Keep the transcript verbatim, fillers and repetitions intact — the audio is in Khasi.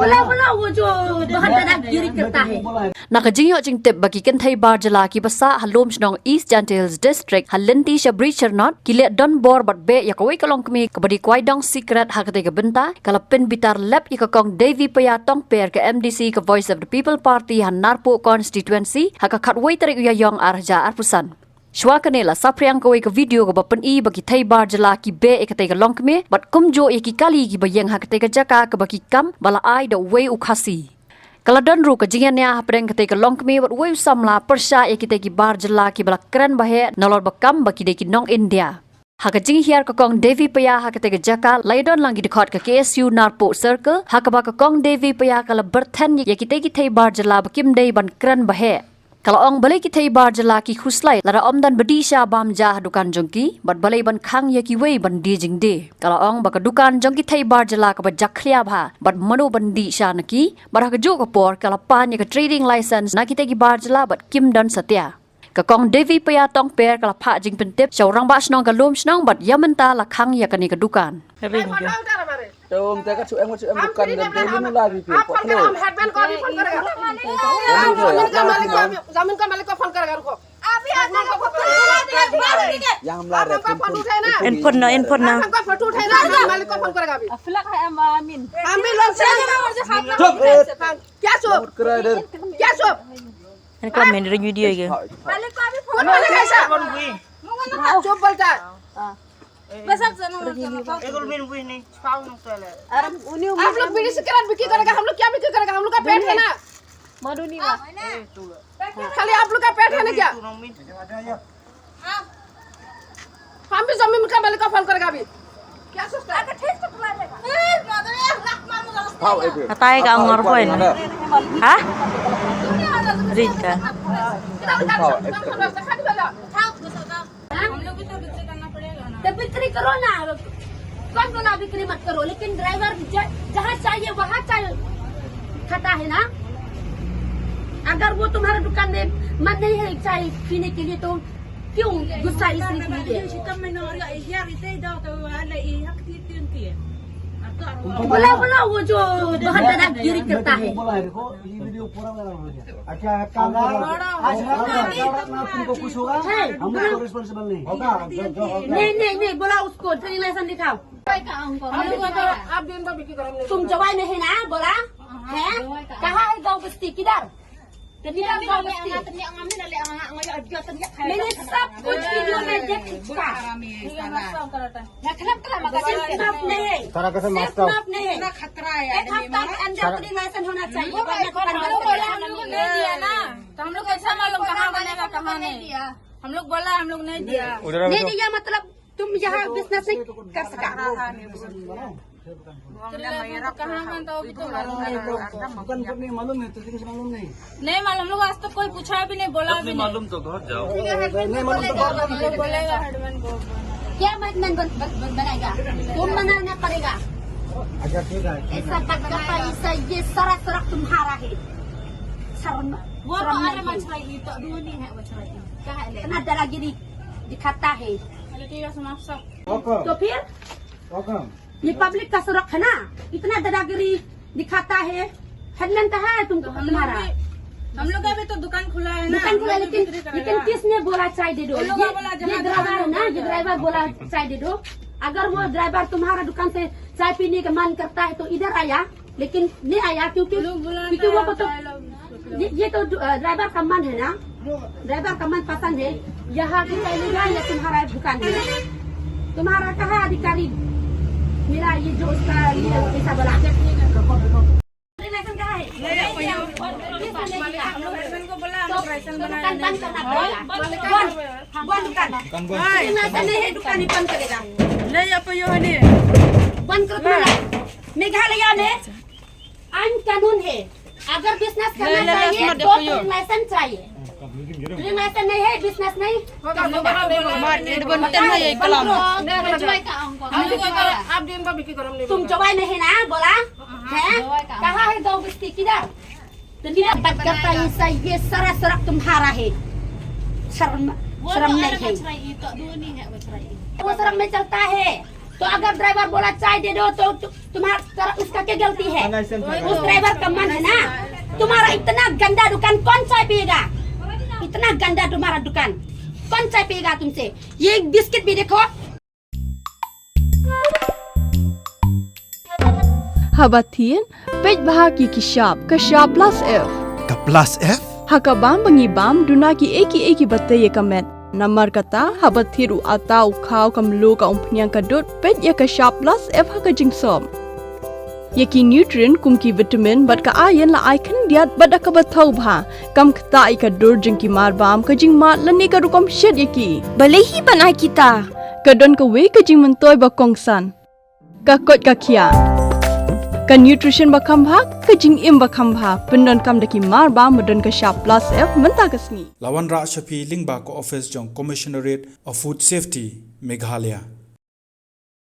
बोला, बोला, वो जो बहुत ज्यादा गिरी करता है। Na ka jingïoh jingtip ba ki kynthei bar jylla kiba sah ha Lumshnong, East Jaintia Hills District, ha lynti sha Bri Chyrnot, ki leh donbor bad beh ïa kawei ka longkmie kaba dei kwai dong sikret, ha katei ka bynta ka la pynbitar lep ïa ka Kong Devi Paya Tongper, ka M D C ka Voice of the People Party ha Narpuh Constituency, ha ka khatwei tarik u Ïaïong ar hajar arphew san. Shuwa kane la saphriang kawei ka video kaba pyni ba ki thei bar jylla ki beh ïa katei ka longkmie bad kumjuh ïa ki kali kiba ïeng ha katei ka jaka kaba ki kam ba la ai da uwei u Khasi. Ka la don ruh ka jingïania hapdeng katei ka longkmie bad uwei u samla pyrshah ïa kitei ki bar jylla kiba la kren ba heh nalor ba kam ba ki dei ki nong India. Ha ka jinghiar ka Kong Devi Paya ha katei ka jaka, la ïadon lang ki dkhot ka K S U Narpuh Circle, ha kaba ka Kong Devi Paya ka la byrthen ïa kitei ki thei bar jylla ba kim dei ban kren ba heh. Ka la ong balei ki thei bar jylla ki khuslai lada ym don ba dih sha bam ja ha dukan jong ki, bad balei ban khang ïa kiwei ban die jingdie. Ka la ong ba ka dukan jong ki thei bar jylla kaba jakhlia bha, bad mano ban dih sha na ki, bad ha kajuh ka por ka la pan ïa ka trading license na kitei ki bar jylla bad kim don satia. Ka Kong Devi Paya Tongper ka la phah jingpyntip sha u Rangbah Shnong ka Lumshnong bad ïa mynta la khang ïa kane ka dukan. Ring jo. तो उनका का छुएम छुएम दुकान दे दे नु ला भी पे पकड़ो। हम हेडमैन को अभी फोन करेगा। जमीन का मालिक को अभी, जमीन का मालिक को फोन करेगा, रुको। अभी आप लोगों को फोन करेगा। या हम ला रहे हैं, फोन उठाए ना। इन फोन ना, इन फोन ना। हमका फोटो उठाए ना, मालिक को फोन करेगा अभी। अफलक है अमीन। हम भी लोग से चुप। क्या चुप? क्या चुप? इनका मेन वीडियो ये। मालिक को अभी फोन करेगा ऐसा। चुप बोलता है। Besok sana, sana, Pak. Egul min buih ni, sepau nung toilet. Aram, uni, uni, आप लोग बीड़ी सिगरेट बिक्री करेगा, हम लोग क्या बिक्री करेगा? हम लोग का पेट है ना। मधुनिमा। खाली आप लोग का पेट है ना क्या? हम भी जमीन का मालिक का फोन करेगा अभी। क्या सोचता है? Patay ka ang ngarpoy na. Ha? Rin ka. हम लोग भी तो बिक्री करना पड़ेगा ना। तो बिक्री करो ना, कौन बोला बिक्री मत करो, लेकिन ड्राइवर ज-, जहाँ चाहिए वहाँ चाय खाता है ना। अगर वो तुम्हारे दुकान में मन नहीं है चाय पीने के लिए तो क्यों गुस्सा इस रीति से? बोला, बोला, वो जो बहुत दादागिरी करता है। ये वीडियो पूरा वायरल हो गया। अच्छा, एक काम करो। आज रात में, आज रात में तुमको कुछ होगा, है। हम उसको रिस्पॉन्सिबल नहीं। होगा, जो, जो होगा। नहीं, नहीं, नहीं, बोला उसको, ट्रेनिंग लाइसेंस दिखाओ। हम लोग तो आप दिन भर बिक्री करेंगे। तुम जवाई में है ना, बोला? है? कहाँ है गाँव बस्ती, किधर? किधर गाँव बस्ती? मैंने सब कुछ वीडियो में देख चुका। सिर्फ माफ नहीं है। सारा कसम माफ करो। सिर्फ माफ नहीं है। एक हफ्ता के अंदर ट्रेनिंग लाइसेंस होना चाहिए, वरना दुकान बंद कर देना। तो हम लोग कैसा मालूम कहाँ बनेगा, कहाँ नहीं? हम लोग बोला, हम लोग नहीं दिया। नहीं दिया मतलब तुम यहाँ बिजनेस नहीं कर सका। तो कहाँ बंद होगी तो मालूम नहीं। दुकान पर नहीं मालूम है, तो किसी को मालूम नहीं। नहीं मालूम, हम लोग आज तक कोई पूछा भी नहीं, बोला भी नहीं। मालूम तो घर जाओ। नहीं मालूम तो घर जाओ। बोलेगा हेडमैन को। क्या हेडमैन बन-, बन-, बन-, बनाएगा? तुम बनाना पड़ेगा। अच्छा, ठीक है। ऐसा पक्का पैसा, ये सारा सड़क तुम्हारा है। शर्म, वो शर्म तो नहीं है। मच रही है, तो दो नहीं है, मच रही है। क्या है ले? इतना दादागिरी दिखाता है। चलो, ठीक है, सुना सब। तो फिर? ये पब्लिक का सड़क है ना, इतना दादागिरी दिखाता है, हेडमैन कहाँ है तुमको, हम लोग तुम्हारा? भी, हम लोग का भी तो दुकान खुला है ना, दुकान खुला है, लेकिन, लेकिन किसने बोला चाय दे दो? ये ड्राइवर है ना, ये ड्राइवर बोला चाय दे दो। अगर वो ड्राइवर तुम्हारा दुकान से चाय पीने का मन करता है तो इधर आया, लेकिन नहीं आया क्योंकि, क्योंकि वो तो, ये, ये तो ड्राइवर का मन है ना, ड्राइवर का मन पसंद है। यहाँ की पहली बार या तुम्हारा दुकान है, तुम्हारा कहाँ अधिकारी मिला ये जो उसका ये पैसा बोला? लाइसेंस कहाँ है? बंद कर। दुकान बंद। दुकान बंद। दुकान ही बंद करेगा। ले जा पयो ने। बंद कर तुम्हारा। मेघालय में आइन कानून है, अगर बिजनेस करना चाहिए तो ड्रिंक लाइसेंस चाहिए। ड्रिंक लाइसेंस नहीं है, बिजनेस नहीं कर सकता। तुम जवाई नहीं ना बोला है? कहाँ है गाँव बस्ती, किधर? तो किधर बात करता है? ये, ये सारा सड़क तुम्हारा है। शर्म, शर्म नहीं है। वो सड़क में चलता है। तो अगर ड्राइवर बोला चाय दे दो तो तु, तुम्हारा उसका क्या गलती है? उस ड्राइवर का मन है ना। तुम्हारा इतना गंदा दुकान कौन चाय पिएगा? इतना गंदा तुम्हारा दुकान, कौन चाय पिएगा तुमसे? ये बिस्किट भी देखो। Haba thied, peit bha ki ki shap, ka shap plus F. Ka plus F? Ha ka bam ba ngi bam, duna ki ei ki ei ki ba tei ïa ka met. Namar kata, haba thied u ata, u khaw, ka mluh, ka umphniang, ka dud, peit ïa ka shap plus F ha ka jingsop. Ïa ki nutrient kum ki vitamin bad ka iron la ai khyndiat bad da kaba thaw bha. Kam ktah ïa ka dur jong ki mar bam, ka jingmad lane ka rukom shet ïa ki. Balei hi ban ai kita? Ka don kawei ka jingmyntoi ba kongsan. Ka koit ka khiah. Ka nutrition ba kham bha, ka jingim ba kham bha. Pyndonkam da ki mar bam ba don ka shap plus F mynta ka sngi. La wanrah sha phi lyngba ka office jong Commissionerate of Food Safety, Meghalaya.